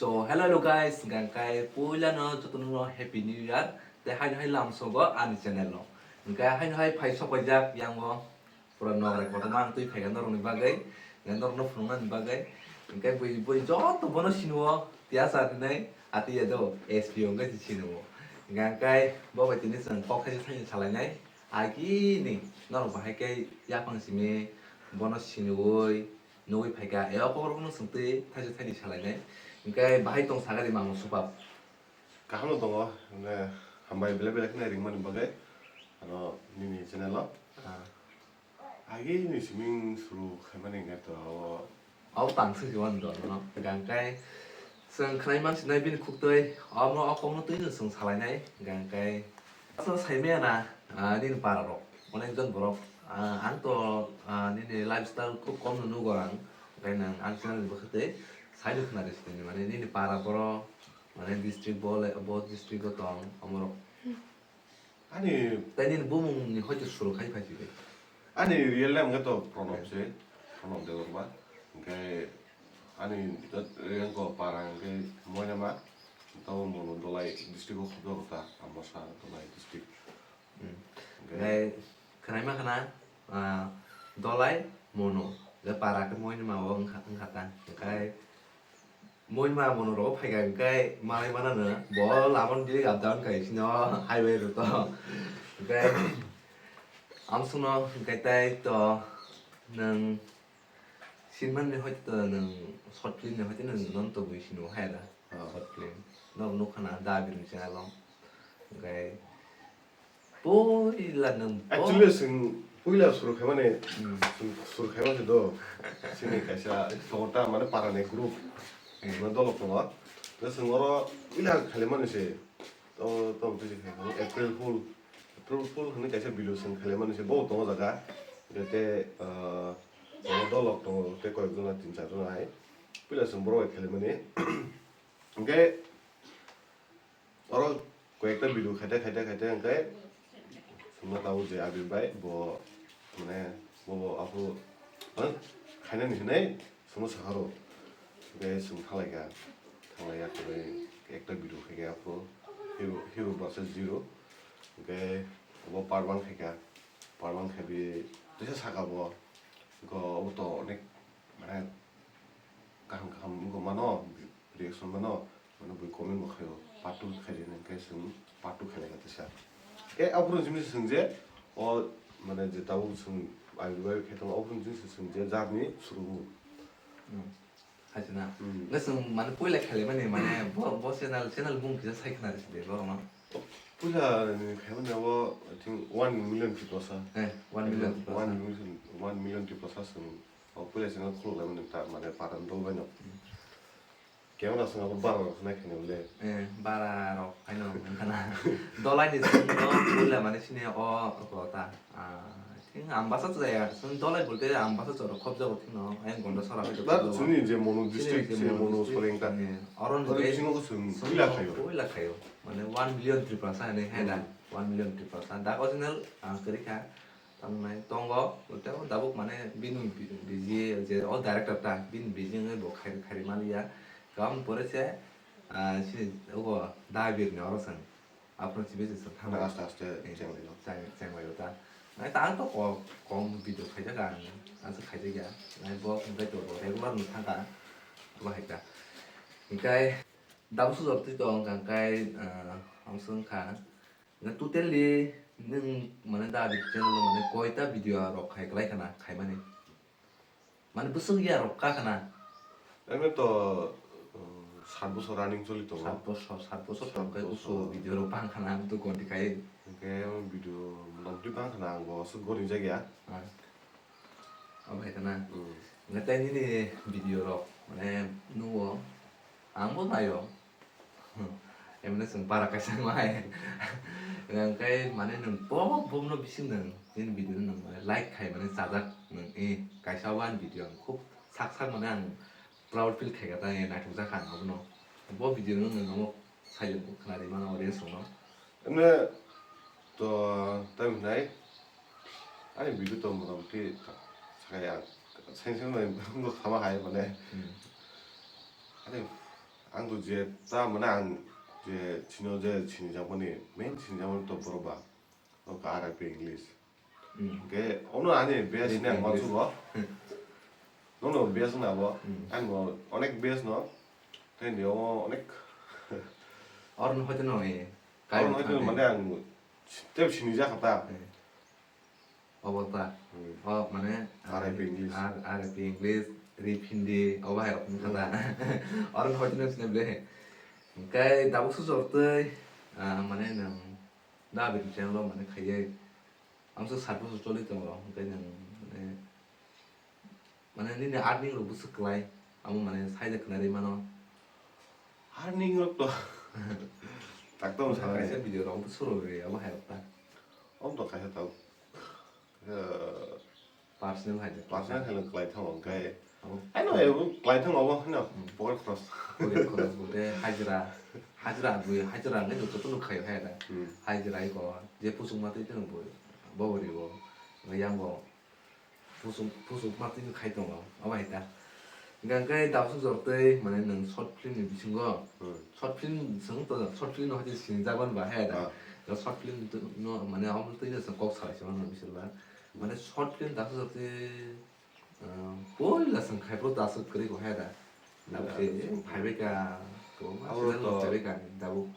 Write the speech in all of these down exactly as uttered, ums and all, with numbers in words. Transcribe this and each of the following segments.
So, hello, hello guys, hingkha khe puilano jotono Happy New Year, tei haino hai lamsogo ani channel no. Hingkha haino hai phai sopaijak yango pura nokrai kotorma ang twi phaikha norokni bagwi, hingkha norokno phunuknani bagwi. Hingkha bui, bui joto bono sinio tiya sa hinwi ati ya do S P O hingkha si sinio. Hingkha khe bo bai tini chwng kok thaisa thaini salainai, agini norok bahai khe yaphang simi bono siniwi nugwi phaikha, e o kokrokno chwng twi thaisa thaini salainai. Hingkhe bahai tong sakha di mangno supak. Kaham no tongo, hwnwi hambai belai belai kheno ringmani bagwi ano nini channel o. Ah. Agini siming suru khaimani hwnkhe to o. Abo tang se jiwan do no. Hingkhe chwng khwnai man sinai bini khuktwi, omo o kokno twi no chwng salainai. Hingkhe aswk saimaya na, ah, nini para rok. Onek jon borok, ah, ang to, ah, nini lifestyle khub kom no nugo ang. Hingkhe nang ang channel ni bwkhwtwi sai no khna rw sini mane nini para borok. Mane district bo le, bo district o tong, omorok. Ani tei nini bumung ni hoite suru khai phai si de. Ani real name hwnkhe to Pranab se, Pranab Debbarma. Hwnkhe ani jat, eh, wngkha para hwnkhe Moinama, tamo Monu Dolai district o khobjagw ta, Ambasa Dolai district. Hmm. Hwnkhe khwnaima khwna, ah, Dolai Monu, le para khe Moinama o wngkha, wngkha ta. Hwnkhe Moinama Monu rogo phaikha hwnkhe malai manano bo lamani bilik up down khai sino highway route o. Hwnkhe amsukno hwnkhe tei to nwng sinmani hoito nwng short film ni hoito nwng non tobwi sino hai da. Oh. Short film. Norok nukha na Da Birni channel o. Hwnkhe Puila nwng bo actually, chwng puila suru khaimani, hmm, chwng suru khaima se do. Chini kaisa tongo ta, mane, parani group. Hmm. Mane dolok tongo. Tei chwng oro puila khailaimani se. To, to, to, April Fool. April Fool hwnwi kaisa video chwng khailaimani se. Bo tongo jaga. Tei, ah, tongo dolok tongo. Tei koyek jona, tin char jona hai. Puila chwng borok bai khailaimani. Hwnkhe, oro koyekta video khaite, khaite, khaite hwnkhe chwngno tabuk je Abir bai bo, mane, bo, bo aphuru, ha, khainani hinwi chwngno saharw. Hwnkhe chwng thanglaikha, thanglaiya kwrwi ekta video khaikha aphuru, Hero, Hero versus Zero. Hwnkhe bo part one khaikha, part one khaiwi teisa saka bo, hwnkhe obo to onek, mane, kaham kaham wngkha mano, reaction mano, mane bui comment bo khaio, part two khaidi hwnwi, hwnkhe chwng part two khailai kha teisa. Khe aphuru jimni chwng je, o, mane, je tabuk chwng Abir bai khe tongo, aphuru jimni chwng je jarni surungo. Hmm. Hai se na? Hmm. Hwnkhe chwng, mane, puila khailaimani, mane, bo, bo channel, channel bumung kisa sai khna rw sidi borokno. Puila ni khaimani abo, I think, one million Tiprasa. Eh, one million Tiprasa. One million, one million Tiprasa chwng. O puila chwngno khuluk laimani ta, mane, paran dol baino. Hmm. Camera swngo abo bara rok khnai khaino le. Eh, bara rok khaino wngkha na. Dolai ni swngo puila mane sini o ko ta. Ah, I think Ambasa chaya. Sini Dolai bolte Ambasa choro khobjago thino. Ayang Gonda sora hai. But sini je Monu district, je Monu district, Solengta. Eh, oron oro je bisingo ko sung sung puila khayo. Puila khayo. Mane one million Tiprasa ni hai da. Hmm. One million Tiprasa. Da original, ah, kwrwi kha. Tamni tongo, tei o tabuk mane bini bi-, biji je o director ta, bini biji wngwi bo khai, khai maliya. Gam pore se, ah, sini ogo Dabir ni oro chwng. Aphuru chibi se chwng thangwi. Aste aste eh, chenglaio. Cheng-, chenglaio ta. Nai ta ang to ko-, kom video khaijak ang, ang se khaijak ya. Nai bo hwnkhe to bo regular no thangkha. Abo hai ta. Hwnkhe Double sujak twi tong hwnkha khe, ah, ang swng kha. Hwnkhe totally nwng mane Dabir channel o mane koita video rok khai kwlai khana khaimani? Mane bwswk ya rok ka khana? Eme to, um, sat bosor running choli tongo. Sat bosor, sat bosor tong khe sat bosor. Kusu video rok bang khana ang to konti khai. Hwnkhe video motamoti bang khana ang bo aswk gori jak ya. Ah. Obo hai khana. Hmm. Hwnkhe tei nini video rok mane nugo. Ang bo naio. Emne chwng para kaisa wngnai. Hwnkhe mane nwng bo, bo, bono bising nwng nini video no nwng mane like khai mane chajak nwng, eh, kaisa o ani video ang khub sak sak mane ang proud feel khai kha ta, eh, naithok jak kha ang abono. Bo video no nwng omo sai khna ri mano audience rok no. Emne to tei hwnai ani video to motamoti sakaya seng seng bai wngkha ma hai mane. Hmm. Ani Ang to je ta mane ang je sino je sinijakmani, main sinijakmani to borok ba. Oka R I P English. Hmm. Ke ono ani base ne ang English. Machugo. Hmm. Nono base na bo. Hmm. Ang no onek base no. Tei ni o onek. Oro no hoite no e. Oro no hoite no mane ang tei sinijak ta. Hmm. Obo ta. Hmm. O mane R I P English. R I P English, R I P Hindi, obo hai rok wngkha ta. Hmm. Oro hoite no sini ble. Hingke tabuk sujok tei, ah, mane nwng da bini channel o mane khaiye. Amsa sat bosor choli tongo, hingke nwng mane, mane nini earning rok bwswk klai, amo mane saida khna ri mano. Earning rok to tak to sana kaisa video rok bwswk rok ri, abo hai rok ta. Om to kaisa tau. Eh, personal hai de. Personal hai klai thang ang kai. Abo. Ano, eh, klai thang abo, no, hmm, pocket kharos. Pocket kharos bote hajira, hajira bui, hajira ngai joto no khai hai da. Hmm. Hajira iko, je pusung ma tei tong bui, bo bori bo, ngai yang bo. Pusuk, pusuk ma twi khai tongo, obo hai ta. Hingkha khe dabsuk jor tei, mane, nwng short film ni bisingo, hmm, short film swng to, short film no hai sinijak mani ba hai da. Ah. Da short film to no, mane, omo twi no swng kok salai se mano bising ba. Mane, short film dabsuk jor tei, ah, poila swng khai phuru dabsuk kwrwi bo hai da. Nabse, phaibai ka, kwbangma abo channel to phaibai ka, tabuk.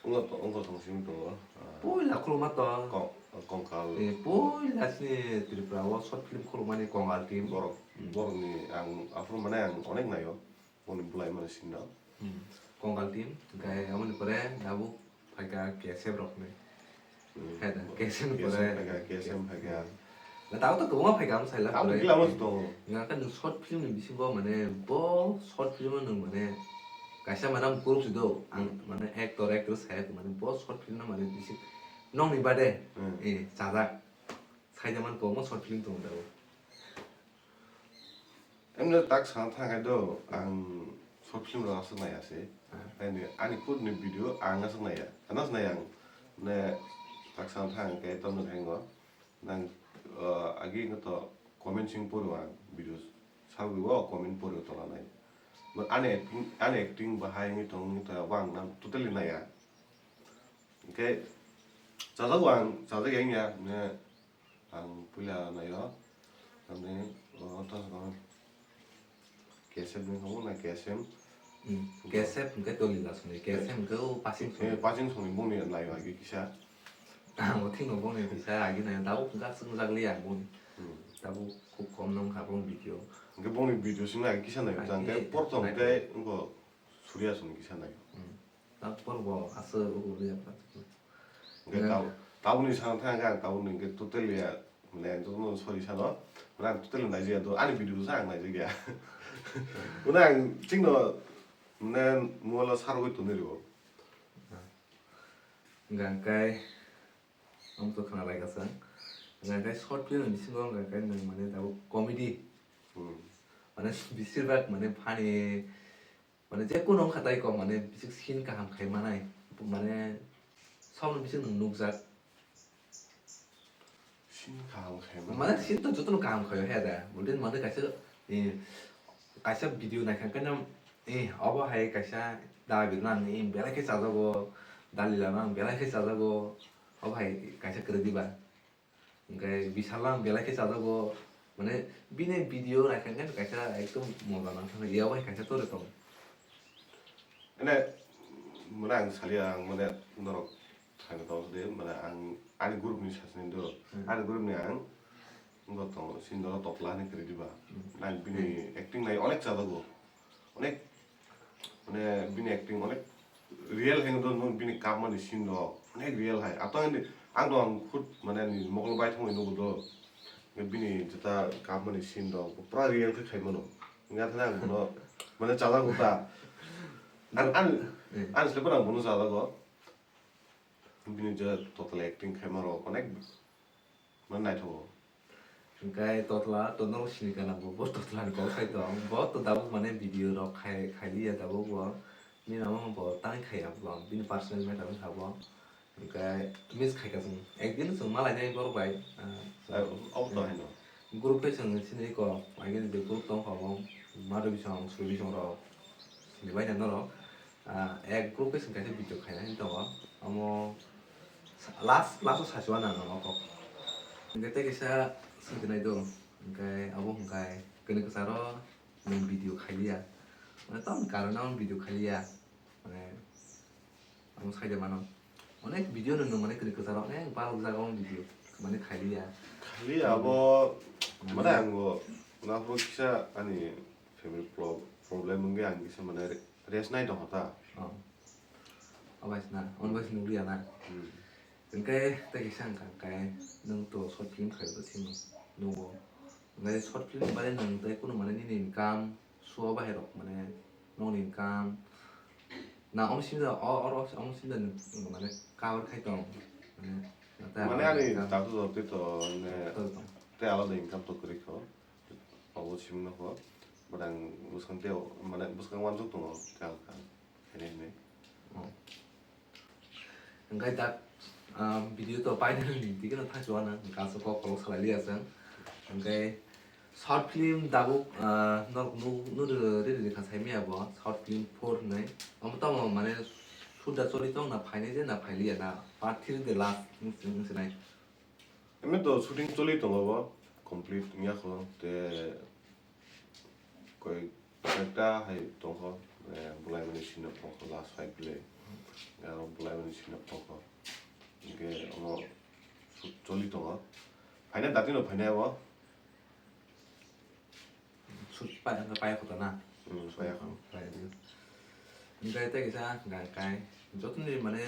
Wngkha to, wngkha tong simi tongo. Poila khuluma to. Kong-, Kongkal. Eh, poila chini Tripura o short film khulumani Kongal team. Borok, hmm, borokni ang aphuru mane ang onek naio. Boni bwlai mani sinno. Hmm. Kongal team, hingkhe aboni pore tabuk phaikha K S F rokni. Hmm. Hai da, K S M ni pore. K S M phaikha, K S M phaikha. Na, tabuk to kwbangma phaikha, ang sailak. Tabuk pore. Gila mas tongo. Nga khe nwng short film ni bisingo mane, bo short film o nwng mane kaisa mane group si do, ang mane actor, actress hai mane bo short film no mane bisi nokni bade, hmm, eh, chajak. Saida man kwbangma short film tongo tabuk. Emno tak sana thang khai do, ang short film rok aswk naiya se. Ah. Ani, ani putni video ang aswk naiya. Ano aswk naiya ang. Ne tak sana thang khai tamo khe ngo. Nang, uh, agi ngo to comment sing poro ang video. Sawi o comment poro tola nai. But ani acting, ani acting bahai ngi tong ngi to bang nang totally naiya. Hingkhe chajago ang, chajak ya wngya, ne ang puila naio, tamni, o, to, o, K S F ni kamo na K S M. Hmm, K S F hingkhe Toli Lasoni, K S M hingkhe o Pasing Soni. Eh, Pasing Soni boni naio agi kisa. Ang o thikno boni kisa agi naio, tabuk hingkhe aswk wngjakli ang boni. Hmm. Tabuk khub kom nong kha boni video. Hingkhe boni video sini agi kisa naio, agi hingkhe porthom naio. Hingkhe wngkho Surya Soni kisa naio. Hmm. Tabuk bo aswk ugurli ya pura. Hingke tabuk, tabukni sana thang khe ang tabukni hingke totally ya, mane, ang jotono sorry sano, mane, ang totally naijak ya, to ani video sa ang naijak ya. Mane, ang chikno, mane, mobile o sarogwi tonwi rwo. Hingke ang kai, ang to khna lai kha sa. Hingke ang kai short film ni bisingo hingke ang kai nwng, mane, tabuk comedy. Hmm. Mane, bisir bak, mane, funny, Mane, je kunu wngkha tai kok, mane, bisik scene kaham khai manai. Mane, saboni bisik nwng nukjak. Scene kaham khai manai. Mane, scene to jotono kaham khai o, he da. Bultin mane kaisa, eh, kaisa video naikha khe nam, eh, obo hai kaisa dal birma ang, eh, belai khe chajago, dal lila ang belai khe chajago, obo hai kaisa kwrwi diba. Hingke bisalo ang belai khe chajago, mane bini video naikha khe kaisa ekdom moja nangkha, ya bai kaisa tore tong. Ene, mane ang saliya ang mane norok thani tong de, mane ang ani group ni sasini do, hmm, ani group ni ang ngo tong sindoro tokla ni kwrwi diba, hmm, nang bini, hmm, acting nai onek chajago. Onek, mane, bini acting onek real hai wngkha, nwng bini kapmani scene rok onek real hai. Ato hindi ang do ang khud, mane, ani mokol bai thangwi nugo do. Bini jeta kapmani scene rok pura real khe khai mano. Wngya thani ang bono, mane, chajago ta. An, an, eh, an sle pura ang bono chajago. Bini je total acting khai mano onek. Mane naithogo. Hingkai totla to norok sini kana bo, bo totla ni kok sai tong. Bo to tabuk mane video rok khai, khai liya tabuk bo. Bini amo bo tang khai ya bo, bini personal matter wngkha bo. Hingkai miss khai ka chwng. Ekdin chwng malai nai borok bai. Ah, obo to haino. Group khe chwng sini ko, agini je group tong kha bo. Madu bisong, suri bisong rok. Sini bai na norok. Ah, ek group khe chwng kaisa video khaina hinwi tongo. Omo sa-, last, last o sachuana ang o kok. Hwnkhe tei kaisa swngchinai do. Hwnkhe abo hwnkhe kwnwi kwcharo nwng video khailiya. Mane tamoni karone ang video khailiya. Mane, amo saida mano. Onek video no nwng mane kwrwi kwcharo onek balok jaga o video mane khailiya. Khali abo, hmm, mane ang bo, na pho kisa ani family pro-, problem wngwi ang kisa mane re-, rest nai tongkha ta. Oh. Obaisna, on baisna nuliya na. Hmm. Hwnkhe tei kisa wngkha hwnkhe nwng to short film khaio to thwino nugo. Hwnkhe short film bai nwng tei kunu mane nini income, show bahai rok mane nokni income na omo simi da o, oro omo simi da nwng mane cover khai tong mane tei mane ani income tato jotoi to ne tei alada income to kwrwi kho. Obo simi no kho. But ang bwskang tei mane bwskang wansuk tongo tei alka khainai hinwi. Oh. Hwnkhe dak, ah, video to painani dikhe no thangchuana, hwnkhe aswk kok kolok salai liya chwng. Hwnkhe short film dabuk, ah, norok nu-, nuri riri rikha saimaya bo, short film four hinwi. Omo tamo mane shoot da choli tong na phainai je na phailiya na, part three the last wng sinai. Eme to shooting choli tongo bo, complete wngya kho, te koi, koikta hai tongkho, eh, bwlaimani scene rok tongkho, last fight le, aro bwlaimani scene rok tongkho, hwnkhe omo shoot choli tongo, phaina daktino phainai abo. Sut pai, pai kho to na? Hmm, pai kho. Pai kho. Hwnkhe tei kisa hwnkha kai jotoni mane,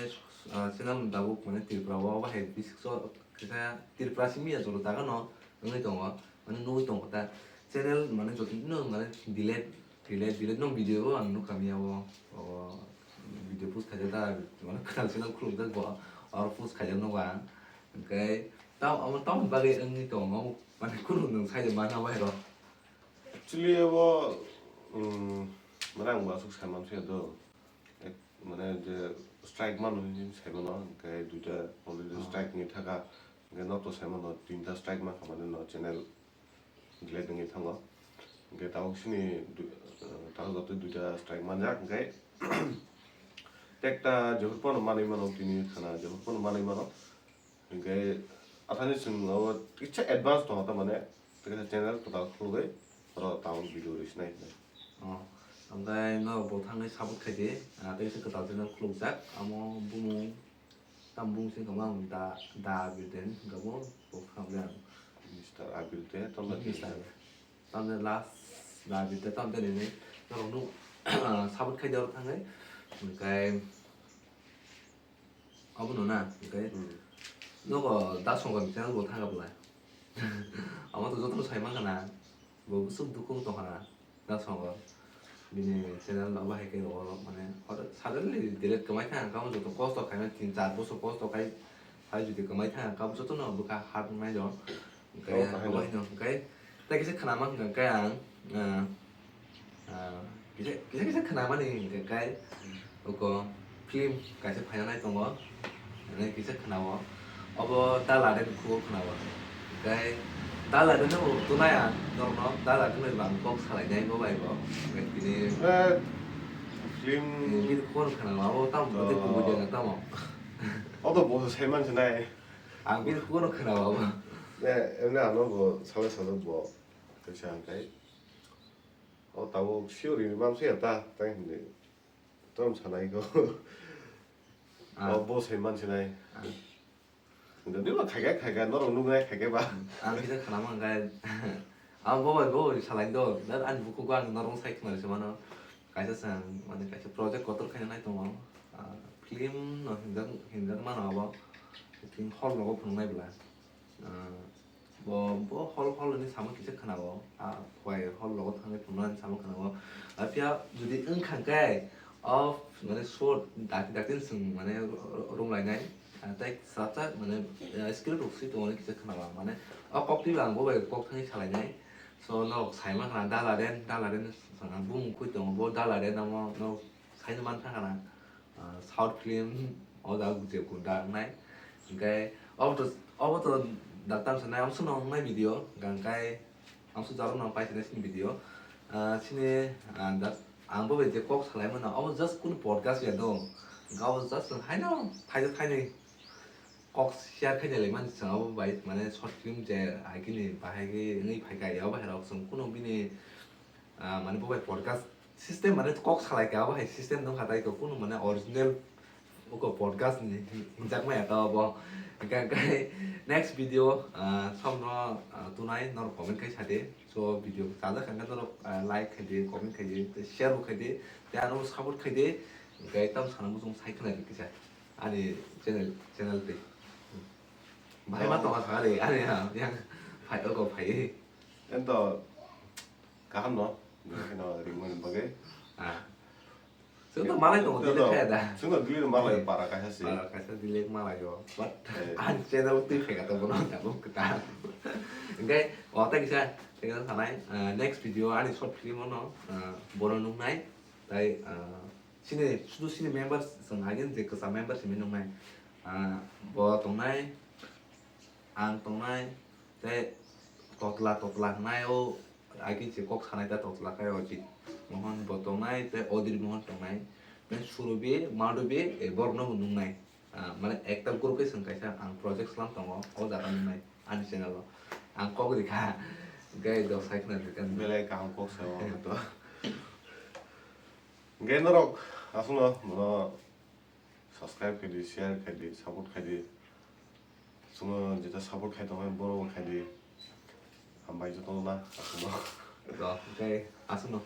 ah, channel ni tabuk mane Tripura o bahai bisik so kisa Tripura simi ya jolo jaga no wngwi tongo, mane nugwi tongo ta. Channel mane jotoni no mane delete, delete, delete no video o ang nukha miya o, o video post khaijak ta, mane kwtal channel khuluk jak bo, oro post khaijak no ang. Hwnkhe tamo, omo tamoni bagwi wngwi tongo, mane kunu nwng sai de mana bai rw. Actually, abo, um, mane ang bo aswk sai mansuya do. Ek, mane je strike mano hinwi sai mano, hwnkhe duita already, oh, strike wngwi thaka, hwnkhe nok to sai mano, tinta strike mankha mane no channel delete wngwi thango. Hwnkhe tabuk sini du-, uh, tabuk joto duita strike manjak, hwnkhe tekta jehur phano manwi mano, tini thana jehur phano manwi mano. Hwnkhe athani chwng abo kisa advance tongo, tamani tei kaisa channel kwtal khulugwi oro tabuk video rwsinai hinwi. Oh, omo norok bo thangwi support khaidi, ah, tei kaisa kwtal channel khulukjak, amo bumung, tamo bumung sini kwbang da, da Abir den, hwnkhe bo bo phang le ang. Mister Abir de, tamo Mister Abir. Tamo last da Abir de, tamo de nini norok nuk, ah, support khaidi oro thangwi, hwnkhe Abono na, hwnkhe, hmm, nogo Da Songkar ni channel bo thangkha bwlai. Amo to jotono sai mankha na, bo bwswk dukhu wng tongkha na, Da Songkar. Bini channel no bahai khe rw mane, suddenly delete kwmai thang, kamo joto kosto khaimani tin char bosor kosto khai, hai jodi kwmai thang, kamo jotono bwkha hat wngnai rw. Hwnkhe, oh, kahai abo no. Hino, hwnkhe, tei kisa khnama hwnkhe ang, ah, ah, kisa, kisa, kisa khnamani hwnkhe, hmm, oko film kaisa phaina nai tongo, hwnwi kisa khnao. Obo Da Laden khugo khnao. Hwnkhe, Da Laden no bo tunai ang, norokno Da Laden bai bo ang kok salainai bo bai bo. Hwnkhe tini, eh, film, tini bini khugo khnao, abo tamo, oh, bwtwi kubui de tamo. Obo bo sai man sinai. Ang bini khugo no khnao abo. Ne, emne ano bo salai sajak bo. Kaisa hwnkhe. O tabuk sure rini mansuya ta, tei hindi. Tom sanai ko. Ah. O bo sai man sinai. Ah. Hindi ba khaikha khaikha, norok nuknai khaikha ba. Ang kisa khnama hwnkhe. Ang bo bai bo salai do. Dan ani bukhugo ang norok sai khna se mano. Kaisa sang, mane kaisa project kotor khaina nai tongo. Ah, film no hinjak, hinjak mano abo. Film hall rogo phunuknai bwla. Ah, bo, bo hall, hall ni samo kisa khnao. Ah, phai hall rogo thangwi phunuknai samo khnao. Ah, phiya jodi wngkha khe, o, mane short dakti dakti swng mane ro-, ro-, rwnglainai. Ah, tei chapsa mane, eh, script rok swi tongo kisa khnao. Mane o kok twi ang bo bai kok thangwi salainai. So, norok sai mankha na Da Laden, Da Laden swngkha bumung khui tongo, bo Da Laden amo norok saino mankha na, ah, South film o jaga je kunda wngnai. Hwnkhe obo to, obo to daktam sanai, amsuk no wngnai video, hwnkhe amsuk jarok no paisani sini video. Ah, sini, ah, dak-, ang bo bai je kok salai mano, abo just kunu podcast ya do, abo just haino thaisa thainwi kok share khaina lai mani chwng abo bai, mane short film je agini bahai khe wngwi phaikha, abo hai rok chwng kunu bini, ah, mane bo bai podcast system, mane kok salai kha, abo hai system nung kha tai kunu mane original oko podcast ni hinjak maya ta abo. Hingkha hingkha next video, ah, somno, ah, tunai norok comment khai sadi. So video chajak hingkha norok, ah, like khaidi, comment khaidi, tei share bo khaidi, tei ano support khaidi. Hingkha tam sana muchung sai khna kisa ani channel, channel tei. Bahai ma tongkha sakha de, ani ha, yang phai, oko phai. Ento kaham no, bini kheno ringmani bagwi. Ah. Chwng to malai tongo, delete khaya da. Chwng to delete malai para kaisa se. Para kaisa delete malai o. But ani channel twi phaikha to bono tabuk kwtal. Hingkhe o tai kisa, kisa sanai, ah, next video ani short film ono, ah, bono nuknai. Tai, ah, sini, sudu sini members, chwng agin je kwcham members hinwi nuknai. Ah, bo tongnai, ang tongnai, tei totla totla hwnai o agin se kok sanai ta totla khai Ojit Mohan bo tongnai, tei Odri Mohan tongnai, tei Surubi, Madubi, e borokno bo nuknai. Ah, mane ekta group khe chwng kaisa ang project slam tongo, o jaga nuknai ani channel o. Ang kok rikha, gai do sai khna rikha. Belai kaham kok sao to. Hingkhe norok aswkno bono subscribe khaidi, share khaidi, support khaidi. Chwngno jeta support khai tongmani borokbo khaidi. Hambai jotono na aswkno. To, hingkhe aswkno.